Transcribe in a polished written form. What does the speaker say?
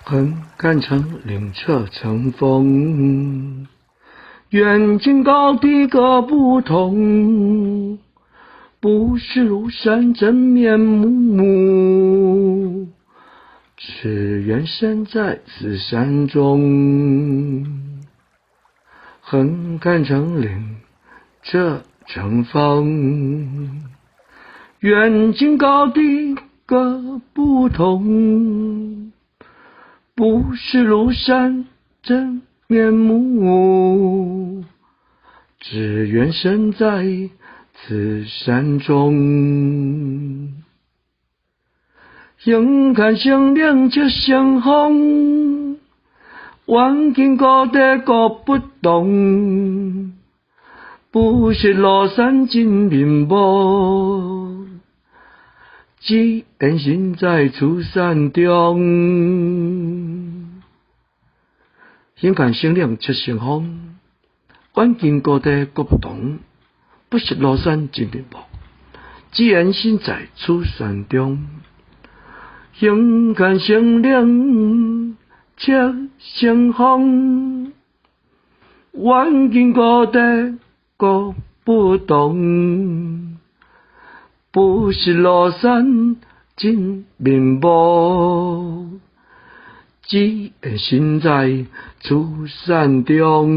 横看成嶺側成峰，遠近高低各不同，不識廬山真面目，只緣身在此山中。橫看成嶺側成峰，遠近高低各不同，不識廬山真面目，只緣身在此山中。橫看成嶺側成峰，遠近高低各不同，不識廬山真面目，只緣身在此山中。橫看成嶺側成峰，遠近高低各不同，不識廬山真面目，只緣身在此山中。橫看成嶺側成峰，遠近高低各不同，不識廬山真面目，只緣身在此山中。